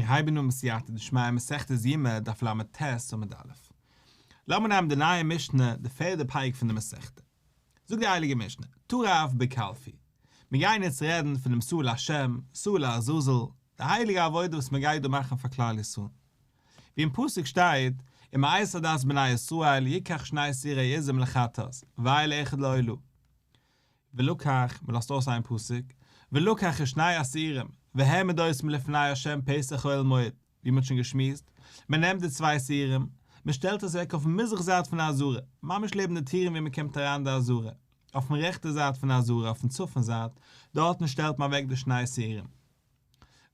מיר הייבן אן בסייעתא דשמיא מסכת יומא דף לט עמוד א'. לאמיר נעמען די נייע משנה, די פערדע פרק פון די מסכתא. זאגט די הייליגע משנה, טרף בקלפי. מיר גייען יעצט רעדן פונעם שעיר להשם, שעיר לעזאזל, די הייליגע עבודה וואס מען גייט דא מאכן פאר כלל ישראל. ווי אין פסוק שטייט, ומאת עדת בני ישראל יקח שני שעירי עזים לחטאת, ואיל אחד לעולה. ולקח, מען לאזט אויס איין פסוק, ולקח את שני השעירים, והעמיד אותם לפני ה' פתח אוהל מועד, ווי מען האט שוין געשמועסט, מען נעמט די צוויי שעירים, מען שטעלט עס אוועק אויפן מזרח זייט פון די עזרה, ממש לעבן די טירן ווי מען קומט אריין אין די עזרה, אויפן רעכטע זייט פון די עזרה אויפן צפון זייט, דארטן שטעלט מען אוועק די שני שעירים.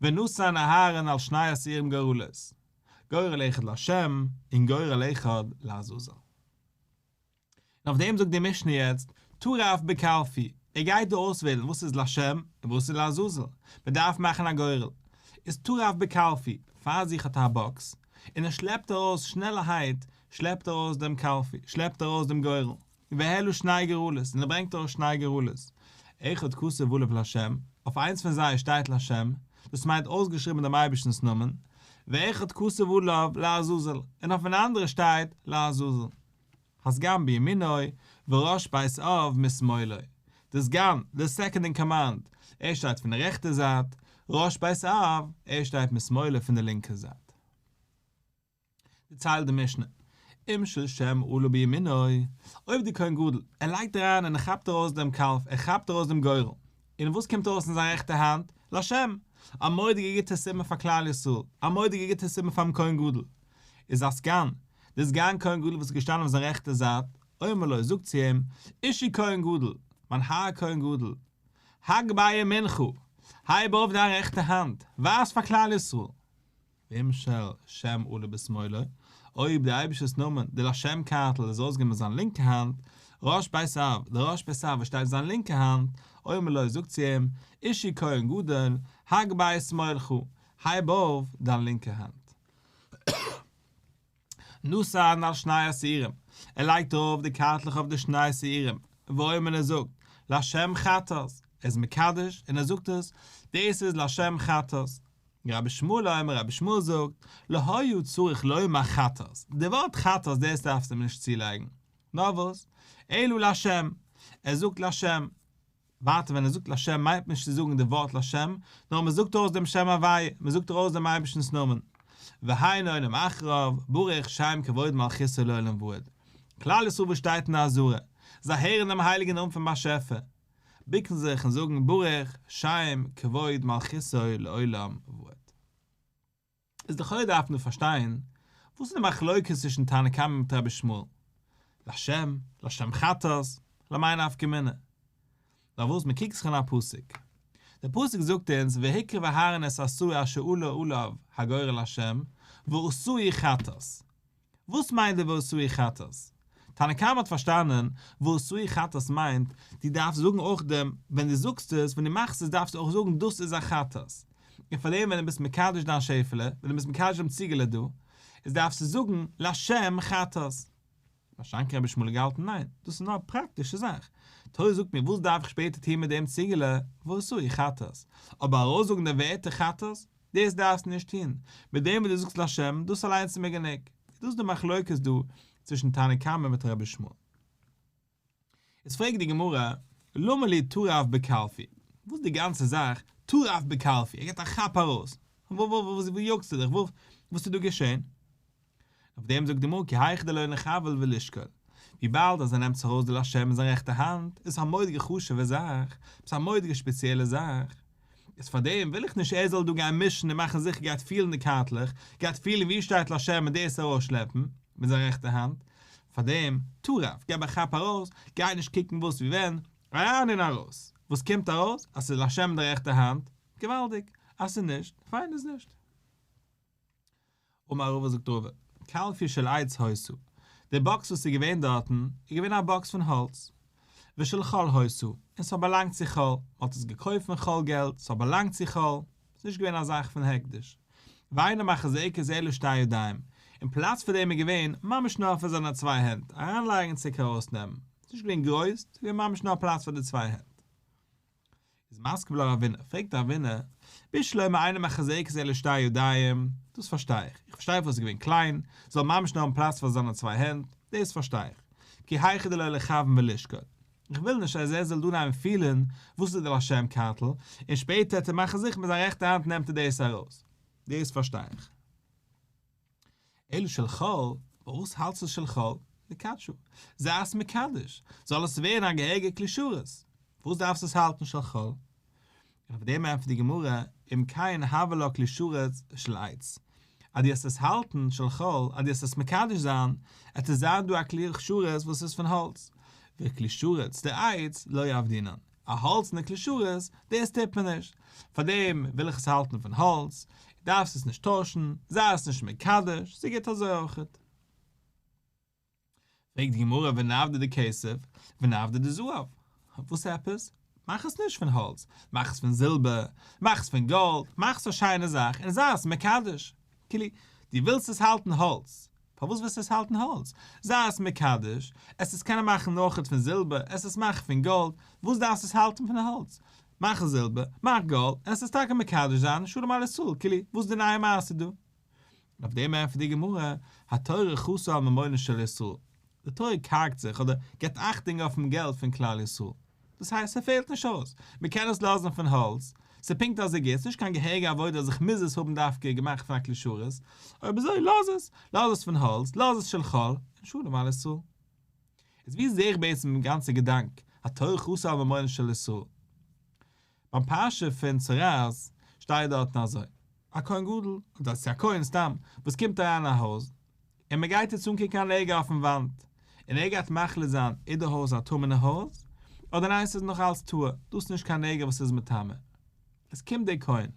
ונתן אהרן על שני השעירים גורלות, גורל אחד לה' און גורל אחד לעזאזל. און אויף דעם זאגט די משנה יעצט, טרף בקלפי, ער גייט דא אויסוועלן וואס איז לשם און וואס איז לעזאזל, מען דארף מאכן א גורל, איז טרף בקלפי, פאר זיך האט ער א באקס, און ער שלעפט ארויס שנעלערהייט, שלעפט ער ארויס דעם קלפי, שלעפט ער ארויס דעם גורל, והעלה שני גורלות, און ער ברענגט ארויס שני גורלות, אחד כתוב עליו לשם, אויף איינס פון זיי שטייט לשם, דאס מיינט אויסגעשריבן דעם אייבערשטנ'ס נאמען, ואחד כתוב עליו לעזאזל, און אויפן אנדערע שטייט לעזאזל. הסגן בימינו, וראש בית אב משמאלו. די סגן, די סעקאנד אין קאמאנד, ער שטייט פון די רעכטע זייט, ראש בית אב, ער שטייט משמאלו פון די לינקע זייט. דערציילט די משנה, אם של שם עלה בימינו, אויב די כהן גדול, ער לייגט אריין און ער כאפט ארויס דעם קלף, ער כאפט ארויס דעם גורל, און וואס קומט ארויס אין זיין רעכטע האנט? לשם! א מורא'דיגע גוטע סימן פאר כלל ישראל, א מורא'דיגע גוטע סימן פאר'ן כהן גדול. איז הסגן, דער סגן כהן גדול וואס איז געשטאנען אויף זיין רעכטע זייט, אומר לו, זאגט צו אים, אישי כהן גדול, מיין האר כהן גדול, הגבה ימינך, הייב אויף דיין רעכטע האנט, ווייז פאר כלל ישראל. ואם של שם עלה בשמאלו, אויב דער אייבערשטער'ס נאמען, די לשם קארטל איז ארויסגעקומען מיט זיין לינקע האנט, ראש בית אב, דער ראש בית אב וואס שטייט אויף זיין לינקע האנט, אומר לו, זאגט צו אים, אישי כהן גדול, הגבה שמאלך, הייב אויף דיין לינקע האנט. נתן על שני השעירים, ער לייגט ארויף די קארטלעך אויף די שני שעירים, ואומר ער זאגט, לשם חטאת, ער איז מקדש און ער זאגט עס, דאס איז לשם חטאת. רבי ישמעאל אומר, רבי ישמעאל זאגט, לא היה צריך לומר חטאת, די ווארט חטאת דאס דארפסטו נישט צולייגן, נאר וואס, אלא לשם, ער זאגט לשם, ווייטער ווען ער זאגט לשם מיינט מען נישט צו זאגן די ווארט לשם, נאר מען זאגט ארויס דעם שם הוויה, מען זאגט ארויס דעם אייבערשטנ'ס נאמען. והן עונים אחריו, ברוך שם כבוד מלכותו לעולם ועד. כלל ישראל וואס שטייט אין די עזרה, זיי הערן דעם הייליגן נאמען פון באשעפער, בוקן זיך און זאגן ברוך שם כבוד מלכותו לעולם ועד. איז לכאורה דארף מען פארשטיין, וואס איז די מחלוקת צווישן תנא קמא מיט רבי ישמעאל? לשם, לשם חטאת, למאי נפקא מינה? נאר וואס מען קוקט זיך אין א פסוק. דער פסוק זאגט אונז והקריב אהרן את השעיר אשר עלה עליו הגורל להשם ועשהו חטאת. וואס מיינט די ועשהו חטאת? תנא קמא האט פארשטאנען, ועשהו חטאת מיינט, דו דארפסט זאגן אויך דעם, ווען דו זאגסט עס, ווען דו מאכסט עס דארפסטו אויך זאגן דאס איז א חטאת. און פאר דעם ווען דו ביסט מקדש דיין שעפעלע, ווען דו ביסט מקדש דעם ציגעלע דא, איז דארפסטו זאגן לשם חטאת. מה שאין כן רבי ישמעאל האט געהאלטן ניין, דאס איז נאר א פראקטישע זאך, תורה זאגט מיר וואס דארף איך שפעטער טון מיט דעם ציגעלע, ועשהו חטאת, אבער ארויסזאגן די ווערטער חטאת, דאס דארפסטו נישט טון, מיט דעם וואס דו זאגסט לשם, דאס אליינס איז מיר גענוג. דאס איז די מחלוקת דא צווישן תנא קמא מיט רבי ישמעאל. איז פרעגט די גמרא, למה לי טרף בקלפי? וואס איז די גאנצע זאך טרף בקלפי? ער געבט א כאפ ארויס, וואו יאגסטו דיך? וואס איז דא געשען? אויף דעם זאגט די גמרא כי היכי דלא ניחוול ולישקול, וויבאלד אז ער נעמט זיך ארויס די לשם אין זיין רעכטע האנט, איז עס א מורא'דיגע חשוב'ע זאך, עפעס א מורא'דיגע שפעציעלע זאך, איז פאר דעם וויל איך נישט ער זאל דא גיין מישן און מאכן זיכער גייט פילן די קארטלעך, גייט פילן ווי שטייט לשם און דאס ארויסשלעפן מיט זיין רעכטע האנט, פאר דעם, טרף, געב א כאפ ארויס, גיי נישט קוקן וואס ווי ווען, אריין און ארויס, וואס קומט ארויס? אז ס'איז לשם אין די רעכטע האנט, געוואלדיג, אז ס'איז נישט, פיין איז נישט. אמר רבא זאגט רבא, קלפי של עץ היתה, די באקס וואס איז געווען דארטן איז געווען א באקס פון האלץ, ושל חול היתה, און ס'האט באלאנגט צו חול, מ'האט עס געקויפט פון חול געלט, ס'האט באלאנגט צו חול, ס'איז נישט געווען א זאך פון הקדש. ואינה מחזקת אלא שתי ידיים, און פלאץ פאר דעם איז געווען ממש נאר פאר זיינע צוויי הענט, אריינלייגן צוריק ארויסנעמען, ס'איז נישט געווען גרויס, ס'איז געווען ממש נאר פלאץ פאר די צוויי הענט. איז מתקיף לה רבינא, פרעגט רבינא, בשלמא אינה מחזקת אלא שתי ידיים, דאס פארשטיי איך, איך פארשטיי פארוואס ס'איז געווען קליין, זאל ממש נאר האבן פלאץ פאר זיינע צוויי הענט, דאס פארשטיי איך, כי היכי דלא ליכוון ולישקול, איך וויל נישט אז ער זאל דא נעמען פילן וואס איז די לשם קארטל, און שפעטער וועט ער מאכן זיכער מיט זיין רעכטע האנט נעמט ער דאס ארויס, דאס פארשטיי איך. אלא של חול, פארוואס האלטסטו עס של חול? ניקטשה. זיי עס מקדש, זאל עס ווערן א געהעריגע כלי שרת. פארוואס דארפסטו עס האלטן של חול? און אויף דעם ענטפערט די גמרא, אם כן הוה לה כלי שרת של עץ. אז דו וועסט עס האלטן של חול, אז דו וועסט עס מקדש זיין, עט עס זיין דא א כלי שרת וואס איז פון האלץ. וכלי שרת דעץ לא עבדינן. א האלצענע כלי שרת, דאס טוט מען נישט. פארדעם וויל איך עס האלטן פון האלץ, דארפסט עס נישט טוישן, זיי עס נישט מקדש, ס'גוט אזוי אויכעט. פרעגט די גמרא ונעבדיה דכסף ונעבדיה דזהב, וואס עפעס? מאך עס נישט פון האלץ, מאך עס פון זילבער, מאך עס פון גאלד, מאך עס א שיינע זאך און זיי עס מקדש. כאילו, דו ווילסט עס האלטן האלץ, פארוואס ווילסטו עס האלטן האלץ? זיי עס מקדש, עסט עס קענען מאכן אויכעט פון זילבער, עסט עס מאכן פון גאלד, וואס דארפסטו עס האלטן פון האלץ? מאך עס זילבער, מאך גאלד, עסט עס טאקע מקדש זיין, שלום על ישראל, כאילו, וואס איז די נייע מעשה דא? און אויף דעם ענטפערט די גמרא, התורה חסה על ממונן של ישראל, די תורה קארגט זיך אדער געבט אכטונג אויפן געלט פון כלל ישראל, דאס הייסט ס'פעלט נישט אויס, מ'קען עס לאזן פון האלץ, ס'איז פונקט אזוי גוט, ס'נישט קיין געהעריגע עבודה אז איך מוז עס האבן דווקא געמאכט פון א כלי שרת, אויב אזוי לאז עס, לאז עס פון האלץ, לאז עס של חול, און שלום על ישראל. איז ווי זעה איך בעצם דעם גאנצע געדאנק, התורה חסה על ממונן של ישראל? ביים פרשה פון צרעת שטייט דארטן אזוי, א כהן גדול, אדער ס'איז א כהן סתם, וואס קומט אריין אין א הויז, און מען גייט יעצט אנקוקן א נגע אויפן וואנט, און ער גייט מחליט זיין איז די הויז א טמא'נע הויז, אדער ניין ס'איז נאך אלץ טהור, דאס איז נישט קיין נגע וואס איז מטמא. עס קומט דער כהן,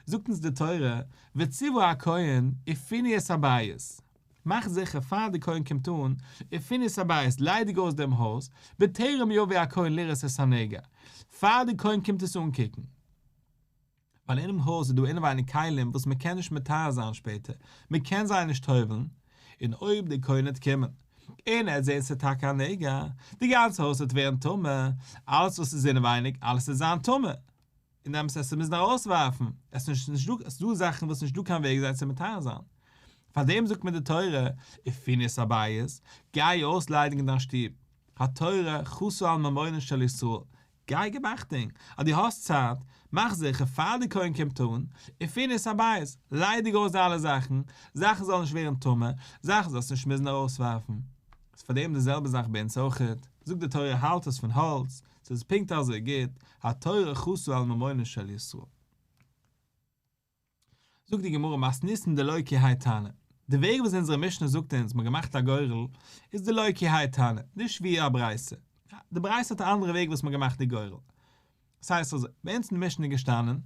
זאגט אונז די תורה, וציוה הכהן ופנו את הבית, מאך זיכער פאר די כהן קומט אן, ופנו את הבית, ליידיג אויס דעם הויז, בטרם יבוא הכהן לראות את הנגע, פאר די כהן קומט עס אנקוקן. ווייל אינעם הויז איז דא אינעווייניג כלים וואס מען קען נישט מטהר זיין שפעטער, מען קען זיי נישט טובל'ן, און אויב דער כהן וועט קומען און ער וועט זען ס'איז טאקע א נגע, די גאנצע הויז וועט ווערן טמא, אלעס וואס איז אינעווייניג, אלעס וועט זיין טמא, און דעמאלטס וועסטו מוזן ארויסווארפן, עס איז נישט דא, עס איז דא זאכן וואס נישט דא קיין וועג זיי צו מטהר זיין. פאר דעם זאגט מיר די תורה, ופנו את הבית, גיי אויסליידיגן דיין שטוב, התורה חסה על ממונן של ישראל, גיי געב אכטונג אז דו האסט צייט, מאך זיכער פאר די כהן קומט אן, ופנו את הבית, ליידיג אויס די אלע זאכן, זאכן זאלן נישט ווערן טמא, זאכן זאלסטו נישט מוזן ארויסווארפן. איז פאר דעם די זעלבע זאך ביי אונז אויכעט, זאגט די תורה האלט עס פון האלץ, ס'איז פונקט אזוי גוט, התורה חסה על ממונן של ישראל. זאגט די גמרא מתניתין דלא כי האי תנא, די וועג וואס אונזערע משנה זאגט אונז מ'האט געמאכט א גורל איז דלא כי האי תנא, נישט ווי א ברייתא, די ברייתא האט א אנדערע וועג וואס מ'האט געמאכט די גורל. דאס הייסט אזוי, ביי אונז אין די משנה איז געשטאנען,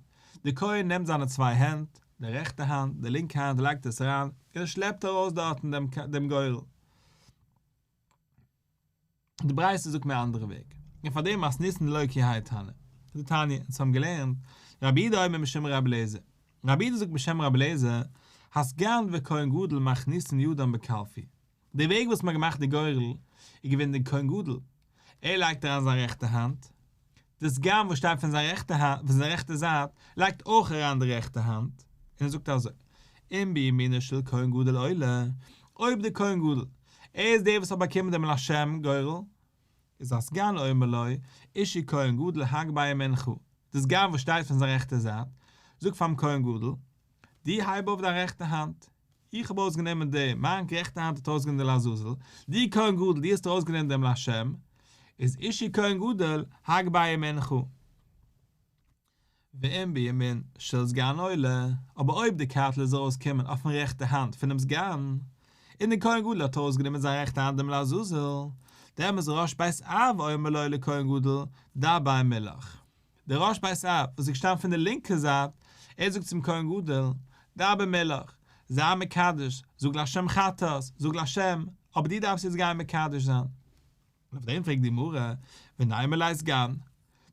די כהן נעמט זיינע צוויי הענט, די רעכטע האנט, די לינקע האנט, לייגט עס אריין, און ער שלעפט ארויס דארטן דעם גורל. די ברייתא זאגט מיר א אנדערע וועג, און פאר דעם מתניתין דלא כי האי תנא. דתניא, אונז האבן געלערנט, רבי יהודה אומר משום רבי אליעזר. רבי יהודה זאגט בשם רבי אליעזר, הסגן וכהן גדול מכניסין ידם בקלפי. די וועג וואס מ'האט געמאכט די גורל, איז געווען די כהן גדול, ער לייגט אריין זיין רעכטע האנט, די סגן וואס שטייט פון זיין רעכטע האנט, פון זיין רעכטע זייט, לייגט אויך אריין די רעכטע האנט, און ער זאגט אזוי, אם בימינו של כהן גדול עולה, אויב דער כהן גדול, ער איז דער וואס האט באקומען דעם לשם גורל, איז הסגן אומר לו, אישי כהן גדול הגבה ימינך, די סגן וואס שטייט פון זיין רעכטע זייט, זאגט פאר'ן כהן גדול, דו הייב אויף דיין רעכטע האנט, איך האב ארויסגענומען די, מיין רעכטע האנט האט ארויסגענומען די לעזאזל, דו כהן גדול דו האסט ארויסגענומען דעם לשם, איז אישי כהן גדול, הגבה ימינך. ואם בימין של סגן עולה, אבער אויב די קארטל איז ארויסגעקומען אויפן רעכטע האנט פונעם סגן, און דער כהן גדול האט ארויסגענומען זיין רעכטע האנט דעם לעזאזל, דעמאלס ראש בית אב אומר לו לכהן גדול, דבר מולך. דער ראש בית אב וואס איז געשטאנען פון די לינקע זייט, ער זאגט צום כהן גדול, דבר מולך, זיי מקדש, זאג לשם חטאת, זאג לשם, אבער דו דארפסט יעצט גיין מקדש זיין. און אויף דעם פרעגט די גמרא, ונימא ליה סגן,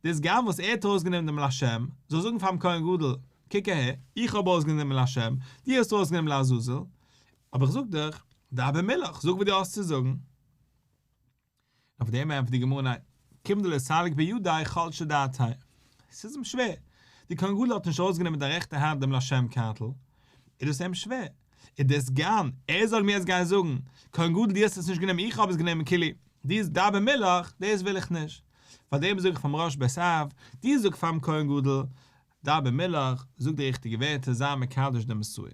דער סגן וואס ער האט ארויסגענומען דעם לשם, זאל זאגן פאר'ן כהן גדול, קוק אהער, איך האב ארויסגענומען דעם לשם, דו האסט ארויסגענומען לעזאזל, אבער איך זאג דיך, דבר מולך, זאג וואס דו האסט צו זאגן. אויף דעם ענטפערט די גמרא ניין, כיוון דלא סליק בידיה חלשה דעתיה. ס'איז אים שווער. די כהן גדול האט נישט ארויסגענומען מיט די רעכטע האנט דעם לשם קארטל, איז דאס אים שווער. איז דער סגן, ער זאל מיר יעצט גיין זאגן, כהן גדול דו האסט עס נישט גענומען איך האב עס גענומען כאילו, דו דבר מולך, דאס וויל איך נישט. פארדעם זאג איך פאר'ן ראש בית אב, דו זאג פאר'ן כהן גדול, דבר מולך, זאג די ריכטיגע ווערטער, זיי מקדש דעם שעיר.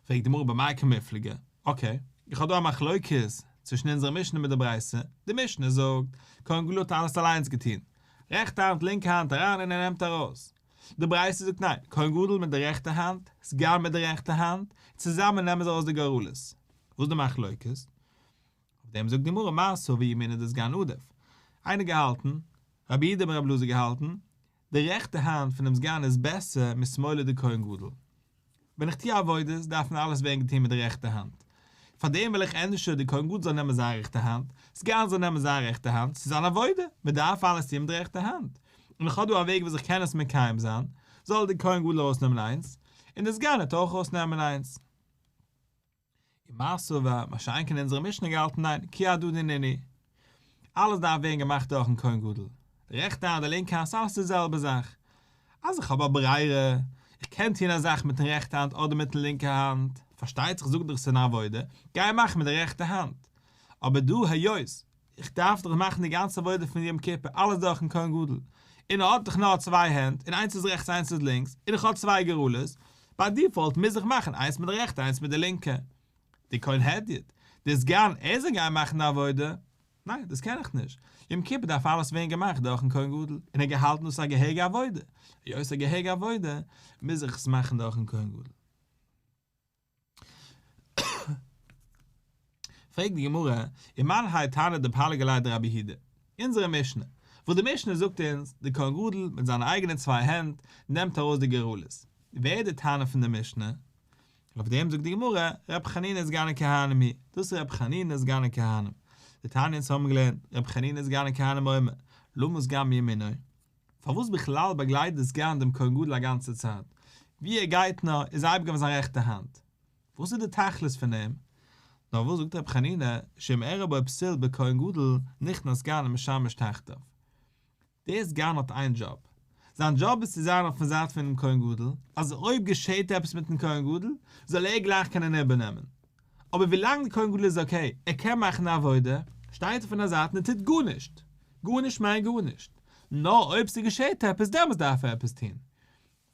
פרעגט די גמרא במאי קמיפלגי, okay, איך האב דא א מחלוקת צווישן אונזערע משנה מיט די ברייתא, די משנה זאגט, כהן גדול האט אלעס אליינס געטון, רעכטע האנט לינקע האנט אריין און ער נעמט ארויס, די ברייתא זאגט ניין, כהן גדול מיט די רעכטע האנט, סגן מיט די רעכטע האנט, צוזאמען נעמען זיי ארויס די גורלות. וואס איז די מחלוקת? אויף דעם זאגט די גמרא מר סבר ימינה דסגן עדיף. איינער געהאלטן, רבי יהודה בן רבי אלעזר געהאלטן, די רעכטע האנט פונעם סגן איז בעסער משמאלה דכהן גדול. ווען איך טו עבודות דארף מען אלעס ווערן געטון מיט די רעכטע האנט. פאר דעם וויל איך ענדערשער די כהן גדול זאל נעמען זיין רעכטע האנט, סגן זאל נעמען זיין רעכטע האנט, ס'איז אן עבודה, מען דארף אלעס טון מיט די רעכטע האנט. און איך האב דא א וועג וואס איך קען עס מקיים זיין, זאל די כהן גדול ארויסנעמען איינס, און די סגן וועט אויך ארויסנעמען איינס. ומר סבר, מה שאין כן אונזערע משנה געהאלטן ניין, כי הדדי נינהו. אלעס דארף ווערן געמאכט דורכן כהן גדול. די רעכטע האנט די לינקע האנט ס'אלעס די זעלבע זאך. אז איך האב א ברירה, איך קען טון א זאך מיטן רעכטע האנט אדער מיטן לינקע האנט, פארשטייט זיך זאג דאך ס'איז אן עבודה, גיי מאך מיט די רעכטע האנט. אבער דא היות איך דארף דאך מאכן די גאנצע עבודה פון יום כיפור אלעס דורכן כהן גדול, און ער האט דאך נאר צוויי הענט, און איינס איז רעכטס איינס איז לינקס, און איך האב צוויי גורלות, by default מוז איך מאכן איינס מיט די רעכטע איינס מיט די לינקע. די כהן הדיוט, די סגן, ער זאל גיין מאכן די עבודה? ניין, דאס קען איך נישט. יום כיפור דארף אלעס ווערן געמאכט דורכן כהן גדול, און ער האט געהאלטן דאס איז א געהעריגע עבודה, היות ס'איז א געהעריגע עבודה, מוז איך עס מאכן דורכן כהן גדול. פרעגט די גמרא, ומאן האי תנא דפליגי עליה דרבי יהודה, אונזערע משנה, וואס די משנה זאגט אונז, דער כהן גדול מיט זיינע אייגענע צוויי הענט נעמט ארויס די גורלות, ווער איז די תנא פון די משנה? און אויף דעם זאגט די גמרא, רבי חנינא סגן הכהנים היא, דאס איז רבי חנינא סגן הכהנים, דתניא אונז האבן געלערנט, רבי חנינא סגן הכהנים אומר, למה סגן מימינו? פארוואס בכלל באגלייט די סגן דעם כהן גדול א גאנצע צייט? ווי ער גייט נאר איז אייביג אויף זיין רעכטע האנט. וואס איז די תכלית פון דעם? נאר וואס זאגט רבי חנינא, שאם אירע בו פסול בכהן גדול, נכנס סגן ומשמש תחתיו. דער סגן האט איין דזשאב. זיין דזשאב איז צו זיין אויפן זייט פונעם כהן גדול, אז אויב געשעט עפעס מיטן כהן גדול, זאל ער גלייך קענען איבערנעמען. אבער ווילאנג די כהן גדול איז okay, ער קען מאכן די עבודה, שטייט ער פון א זייט און ער טוט גארנישט. גארנישט מיינט גארנישט. נאר אויב ס'געשעט עפעס דעמאלטס דארף ער עפעס טון. פאר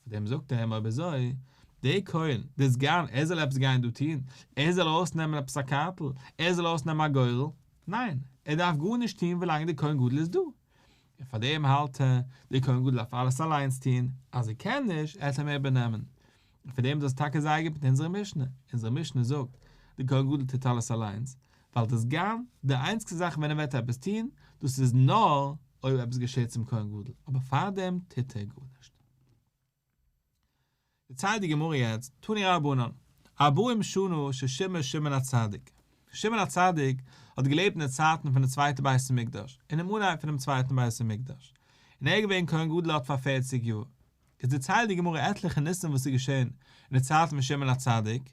דעם זאגט ער אים אויב אזוי, דער כהן, דער סגן, ער זאל עפעס גיין דא טון? ער זאל ארויסנעמען עפעס א קארטל? ער זאל ארויסנעמען א גורל? ניין, ער דארף גארנישט טון ווילאנג דער כהן גדול איז דא. און פאר דעם האלט ער, דער כהן גדול דארף אלעס אליינס טון, אז ער קען נישט, עט ער אים איבערנעמען. און פאר דעם איז דאס טאקע זייער גוט מיט אונזערע משנה, אונזערע משנה זאגט, דער כהן גדול טוט אלעס אליינס, ווייל דער סגן, די איינציגסטע זאך ווען ער וועט עפעס טון, דאס איז נאר אויב עפעס געשעט צום כהן גדול, אבער פארדעם טוט ער גארנישט. דערציילט די גמרא יעצט, תנו רבנן, ארבעים שנה ששימש שמעון הצדיק, שמעון הצדיק האט געלעבט אין די צייטן פון די צווייטע בית המקדש, אינעם אנהייב פונעם צווייטן בית המקדש, און ער איז געווען כהן גדול דארט פאר פערציג יאר, איז דערציילט די גמרא עטליכע ניסים וואס איז געשען אין די צייטן פון שמעון הצדיק,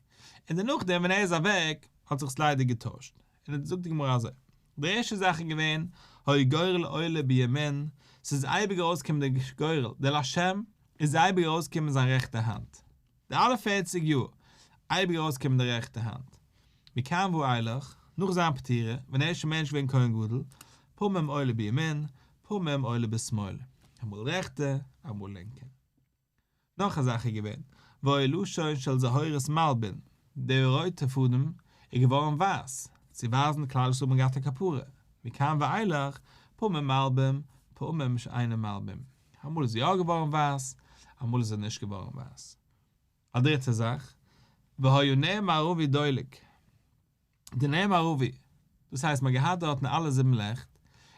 און דערנאכדעם ווען ער איז אוועק האט זיך עס ליידער געטוישט, און זאגט די גמרא אזוי, די ערשטע זאך איז געווען, היה גורל עולה בימין, ס'איז אייביג ארויסגעקומען די גורל, די לשם איז אייביג ארויסגעקומען אין זיין רעכטע האנט, די אלע פערציג יאר, אייביג ארויסגעקומען די רעכטע האנט. מכאן ואילך, נאך זיין פטירה, ווען ער איז שוין מער נישט געווען כהן גדול, פעמים עולה בימין, פעמים עולה בשמאל, אמאל רעכטע, אמאל לינקע. נאך א זאך איז געווען, והיה לשון של זהורית מלבין, די רויטע פאדעם איז געווארן ווייס, צו ווייזן כלל ישראל האבן געהאט א כפרה, מכאן ואילך, פעמים מלבין, פעמים שאינם מלבין, אמאל איז יא געווארן ווייס, אמאל איז עס נישט געווארן ווייס. א דריטע זאך, והיה נר מערבי דולק, די נר מערבי, דאס הייסט מען האט געהאט דארטן אלע זיבן לעכט,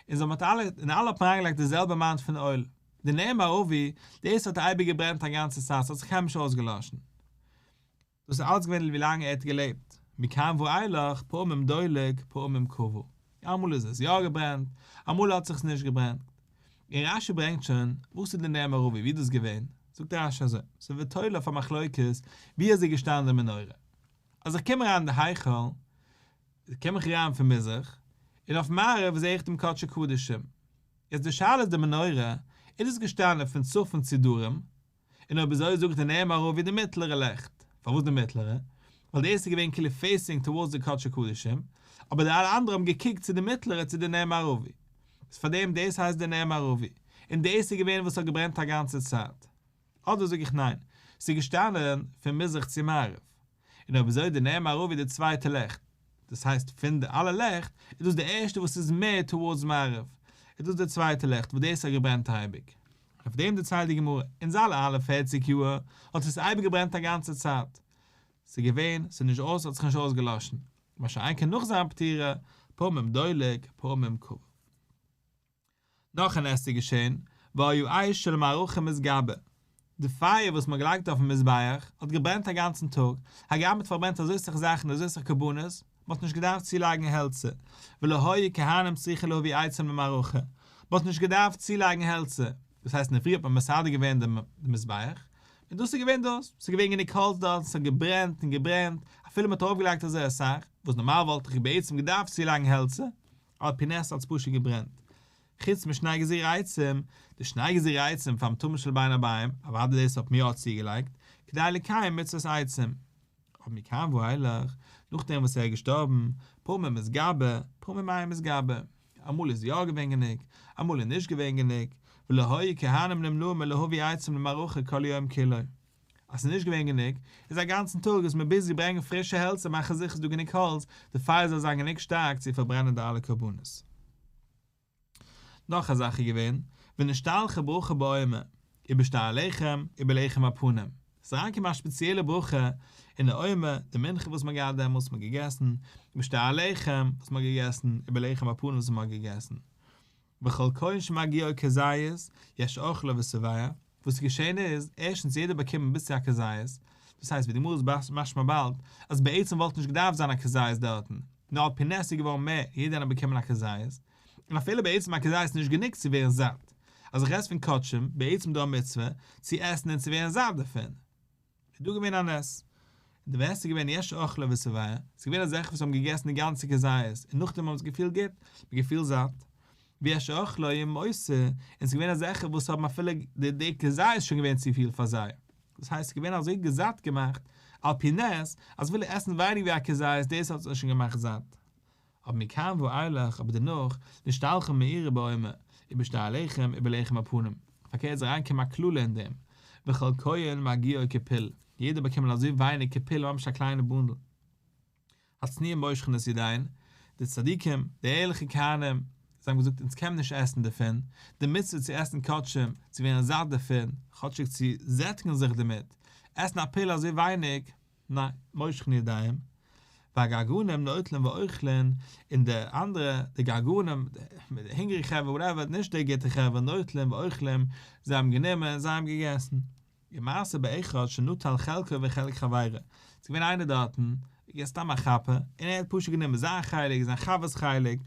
און זיי האבן אלע, און אלע האט מען אריינגעלייגט די זעלבע amount פון אויל, די נר מערבי, דאס האט אייביג געברענט א גאנצע צייט, ס'האט זיך קיינמאל נישט אויסגעלאשן. דאס איז אלץ געווען ווי לאנג ער האט געלעבט, מכאן ואילך פעמים דולק פעמים כבה, אמאל איז עס יא געברענט, אמאל האט זיך עס נישט געברענט. און רשי ברענגט שוין, וואס איז די נר מערבי, ווי איז דאס געווען? זאגט רשי אזוי, ס'ווערט תולה אויף א מחלוקת ווי אזוי איז געשטאנען די מנורה. אז איך קום אריין אין די היכל, קום איך אריין פון מזרח, און אויף מערב זעה איך דעם קדשי קדשים. יעצט די שאלה איז די מנורה, איז דאס געשטאנען פון צפון צו דרום, און אויב אזוי זאג איך די נר מערבי די מיטלערע לעכט, פארוואס די מיטלערע? ווייל דאס איז געווען כאילו facing towards די קדשי קדשים, אבער די אלע אנדערע האבן געקוקט צו די מיטלערע צו די נר מערבי, איז פארדעם דאס הייסט די נר מערבי, און דאס איז געווען וואס האט געברענט א גאנצע צייט. אדער זאג איך ניין, ס'איז געשטאנען פון מזרח צו מערב, און אויב אזוי די נר מערבי די צווייטע לעכט, דאס הייסט פון די אלע לעכט איז דאס די ערשטע וואס איז מער towards מערב, איז דאס די צווייטע לעכט וואס דאס האט געברענט אייביג. אויף דעם דערציילט די גמרא, אונז אלע אלע פערציג יאהר האט עס אייביג געברענט א גאנצע צייט, ס'איז געווען, ס'איז נישט אויס, האט זיך נישט אויסגעלאשן, מה שאין כן נאך זיין פטירה, פעמים דולק, פעמים כבה. נאך א נס איז געשען, והיה אש של מערכה מתגבר, די פייער וואס מ'האט געלייגט אויפן מזבח האט געברענט א גאנצן טאג, הגם מ'האט פארברענט אזוי סאך זאכן און אזוי סאך קרבנות, מ'האט נישט געדארפט צולייגן העלצער, ולא היו כהנים צריכין להביא עצים למערכה, מ'האט נישט געדארפט צולייגן העלצער, דאס הייסט אינדערפרי האט מען מסדר געווען די מזבח, און דאס איז געווען דאס, ס'איז געווען גענוג האלץ דארט, ס'האט געברענט און געברענט, אפילו מ'האט ארויפגעלייגט אזוי אסאך, וואס נארמאל וואלט איך בעצם געדארפט צולייגן העלצער, על פי נס האט עס פשוט געברענט. חוץ משני גזירי עצים, די שני גזירי עצים פארן תמיד של בין הערביים, אוודאי דאס האט מען יא צוגעלייגט, כדי לקיים מצוות עצים. אבער מכאן ואילך, נאכדעם וואס ער איז געשטארבן, פעמים מתגבר, פעמים אין מתגבר. אמאל איז יא געווען גענוג, אמאל איז נישט געווען גענוג, ולא היו כהנים נמנעים מלהביא עצים למערכה כל היום כולו. אז ס'איז נישט געווען גענוג, איז א גאנצן טאג איז מען busy ברענגען פרישע העלצער מאכן זיכער ס'איז דא גענוג האלץ, די פייער זאל זיין גענוג שטארק צו פארברענען די אלע קרבנות. נאך א זאך איז געווען, ונשתלחה ברכה בעומר, ובשתי הלחם, ובלחם הפנים. ס'איז אריינגעקומען א שפעציעלע ברכה אין די עומר, די מנחה וואס מ'האט געהאט דעמאלטס, מ'האט געגעסן, ובשתי הלחם וואס מ'האט געגעסן, ובלחם הפנים וואס מ'האט געגעסן. וכל כהן שמגיעו כזית, יש אוכלו ושבע, וואס איז געשען איז, ערשטנס יעדער באקומט ביז צו א כזית, דאס הייסט ווי די גמרא איז משמע באלד, אז בעצם וואלט נישט געדארפט זיין א כזית דארטן, נאר על פי נס איז געווארן מער, יעדער האט באקומען א כזית, און אפילו בעצם א כזית איז נישט גענוג צו ווערן זאט, אז איך עס פון קדשים, בעצם דא א מצוה, צו עסן און צו ווערן זאט דערפון. איז דא געווען א נס. און די נס איז געווען יש אוכלו ושבע, עס איז געווען אזעלכע וואס האבן געגעסן די גאנצע כזית און נאכדעם האבן זיך געפילט גוט, געפילט זאט. ויש אוכלו ומותר, און עס איז געווען אזעלכע וואס האבן אפילו די די כזית שוין געווען צופיל פאר זיי. דאס הייסט עס איז געווען אזוי געזאט געמאכט, על פי נס, אז אפילו עסן ווייניג ווי א כזית דאס האט זיי שוין געמאכט זאט. אבער מכאן ואילך, אבער דערנאך, נשתלחה מאירה בעומר, ובשתי הלחם ובלחם הפנים. פארקערט איז אריינגעקומען א קללה אין דעם, וכל כהן מגיעו כפול, יעדער באקומען אזוי ווייניג כפול ממש א קליינע בונדל. הצנועים מושכין את ידיהן, די צדיקים, די ערליכע כהנים, זיי האבן געזאגט אונז קען מען נישט עסן דערפון, די מצוה צו עסן קדשים, צו ווערן זאט דערפון, כאטשיג צו זעטיגן זיך דערמיט, עסן א פול אזוי ווייניג, ניין, מושכין ידיהם, והגעגנים נוטלין ואוכלין, און די אנדערע, די געגנים, די הונגעריגע חברה whatever, נישט די גוטע חברה, נוטלין ואוכלים, זיי האבן גענומען און זיי האבן געגעסן. ומעשה באחד שנטל חלקו וחלק חברו, ס'איז געווען איינער דארטן, געווען סתם א כאפער, און ער האט פשוט גענומען זיין חלק, זיין חבר'ס חלק,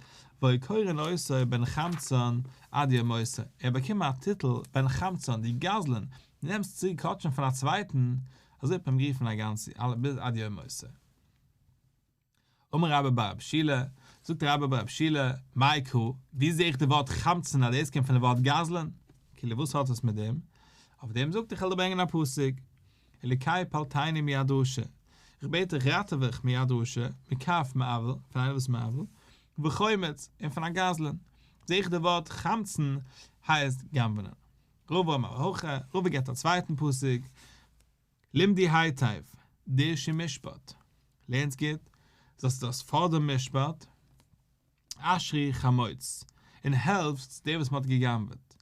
והיו קורין אותו בן חמצן עד יום מותו, ער האט באקומען א טיטל בן חמצן, דו גזלן, דו נעמסט צו קדשים פון א צווייטן, אזוי האט מען אים גערופן א גאנץ יאר ביז עד יום מותו. אמר רבה בר רב שילא, זאגט רבה בר רב שילא, מאי קרא, ווי זעה איך די ווארט חמצן אז דאס קומט פון די ווארט גזלן? כאילו וואס האט עס מיט דעם? אויף דעם זאגט איך וועל דיר ברענגען א פסוק, אלוקי פלטני מיד רשע, איך בעט דיך ראטעווע איך מיד רשע, מכף מעוול, פון איינער וואס מעוול, וחומץ, און פון א גזלן. זעה איך די ווארט חמצן הייסט גנב'נען. רבא אמר הכי, רבא געבט א צווייטן פסוק, למדו היטב, דרשו משפט, לערנטס גוט, זאלסטו דאס פאדערן משפט, אשרו חמוץ, און העלפטס דער וואס מען האט גע'גנב'עט,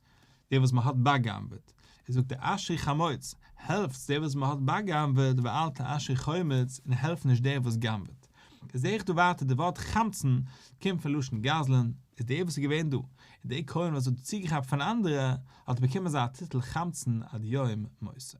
דער וואס מען האט בא'גנב'עט, ער זאגט אשרו חמוץ, העלפטס דער וואס מען האט בא'גנב'עט, ואל תאשרו חומץ, און העלף נישט דער וואס גנב'עט. זעה איך דא ווייטער די ווארט חמצן קומט פון לשון גזלן, איז דער וואס איז געווען דא, און דער כהן וואס האט צוגעכאפט פון אנדערע, האט באקומען אזא טיטל חמצן עד יום מותו.